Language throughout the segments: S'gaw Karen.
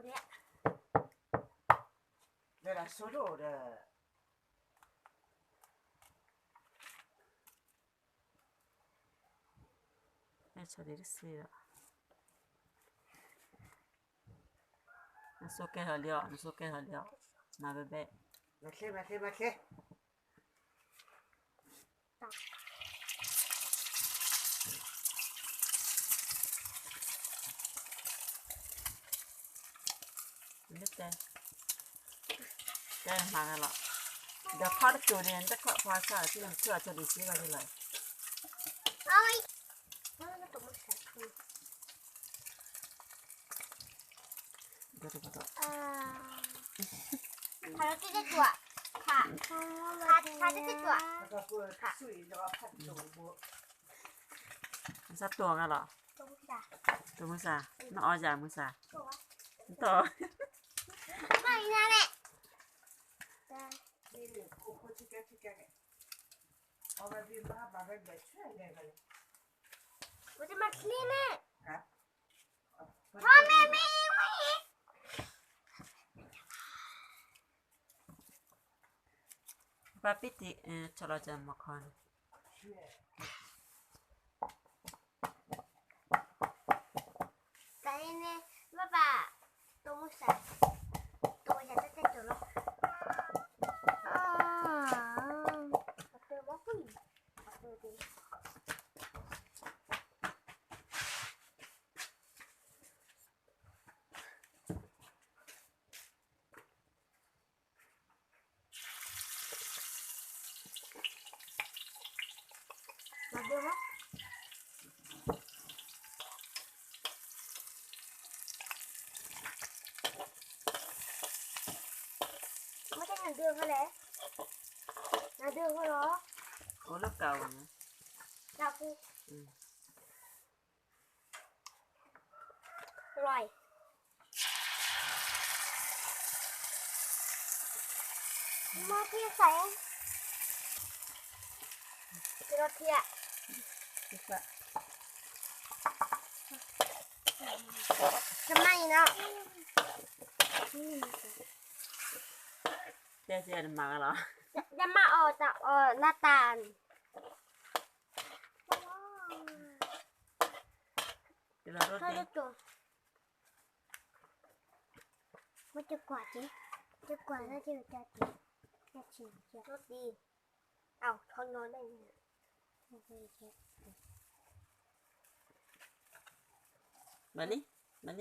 ဒီးဆိဒိၣ်ဒီး အဲၣ်ဆိဒိၣ်တစ့ဒီး နဆိကဲထီၣ်လံအီၤ, နဆိကဲထီၣ်လံအီၤ, မၤဘဲဘဲ, မၤချ့ မၤချ့ မၤချ့ တဲ, တဲမၤလီၤ, ဒီးဖီတစိၤန့ၣ် နတခီၣ်ဖီဆၣ် ထံၣ်နခုၣ်အဆိဒိၣ်စ့ဘၣ်ဒ်လီၤ. ဖးလီၤတ့ၢ်တ့ၢ်ကွၢ်, ဖး, ဖးတ့ၢ်တ့ၢ်ကွၢ်, ဖး, မၤစၢ်တိၢ်ဂၤလီၤ, တိၢ်မုၢ်ဆါ, နအီၣ်ယၤမုၢ်ဆါ, တိၢ်, မၤအံၤနၤလဲၣ်, ဝဲတမၤချ့န့ၣ်, ထီၣ်မ့ၢ်မ့ၢ်ဝဲ, ပၢ်ပံၣ်တံၢ်, ဆီလီၤကမီၤခီန့ၣ်, တၢ်အံၤန့ၣ်, ဘၣ်ဘၣ်, တိၢ်မုၢ်ဆါ, တိၢ်မုၢ်ဆါတတဲတိၢ်လီၤ, အတဲမီၢ်ကွံာ်, အတဲ မၤဒၢၣ်မး, မ့ၢ်တနၤဒၢၣ်ဖဲလဲၣ်, နၤဒၢၣ်ဖဲလီၤ, အိၣ်လၢကးဝဲန့ၣ်, ကးဖဲ, မၤထံစဲး, ကလီထံ, ကမၤအံၤနီၤ, တဲစဲးတမၤလီၤ, ယမၤအီၣ်တၢ်အီၣ်လၢတၢ်န့ၣ် တၢ်တတိၤ, ဝဲတကွၢ်က့ၤ, တကွၢ်လၢက့ၤတၢ်တ့, တၢ်တ့, အထီနီၤန့ၣ်, မၤလံ, မၤလံ,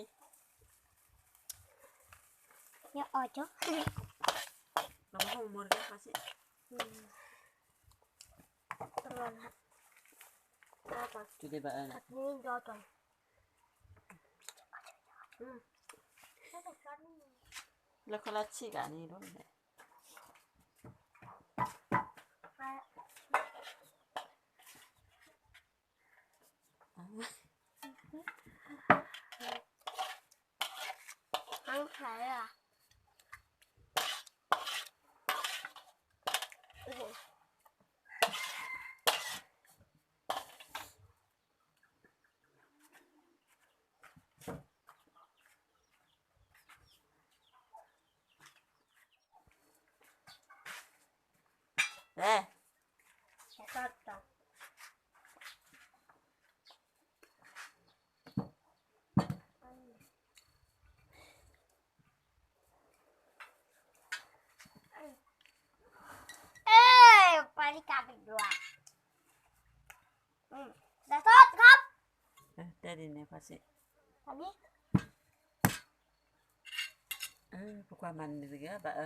ယအီၣ်ကၠီ, လီၤမီၢ်မီၢ်တဂၤဖးစ့ၢ်, တုၤဒံးဘၣ်အၢန့ၣ်, လၢခီလၢဆံးဂၤန့ၣ်ဒိၣ်န့ၣ်, အါ, တဲ, အဲ, ပှၤလံကဘ့ၣ်ဒွး, တဲဒ်န့ၣ်ဖးစ့ၢ်, ပကွၢ်မၤန့ၣ်တဂ့ၤဘၣ်အၢ,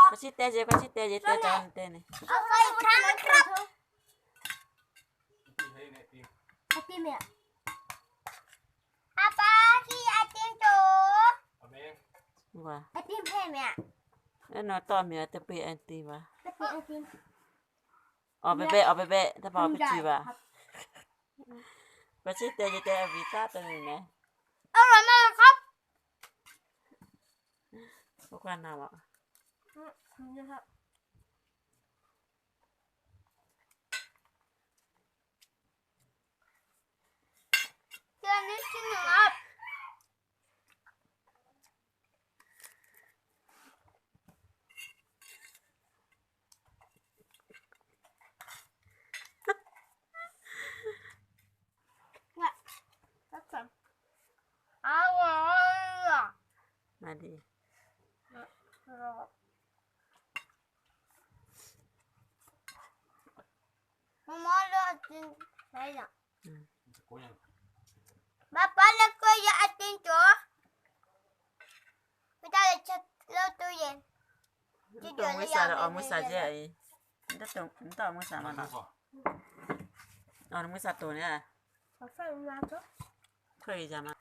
ကွၢ်ဆံတဲယဲ, ကွၢ်ဆံတဲယဲ, တဲတၢ်တဲန့ၣ်, အပၢ်, အတံကၠိ, အတံဖဲမ့ၢ်, အဲၣ်နီၢ်တီၢ်မ့ၢ်အတပှ့ၤအတံဘၣ်, အီၣ်ဘဲဘဲ အီၣ်ဘဲဘဲ တဘၣ်အီၣ်ပစုဘၣ်, ပှၤဆံတဲယတဲအဝံသးတန့ၣ်န့ၣ်, အီၣ်လီၤမ့ၢ်ခီ, ပကွၢ်နၤဘၣ်, Turn this thing up. What? That's a. I want all of that. Nadi. Mama, look at this. Right now. Papa, look where you're at the door. Put that in the door. မုၢ်ဆါဒီးအီၣ်မုၢ်ဆါယဲၢ်အံၤ, မတၢ်အီၣ်မုၢ်ဆါမးနီၤ, အီၣ်မုၢ်ဆါတိၤန့ၣ်, ထွဲယၤမး.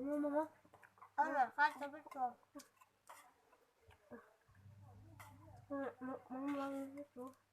Mama, mama. Ana, hata betul. Mama, mama, betul.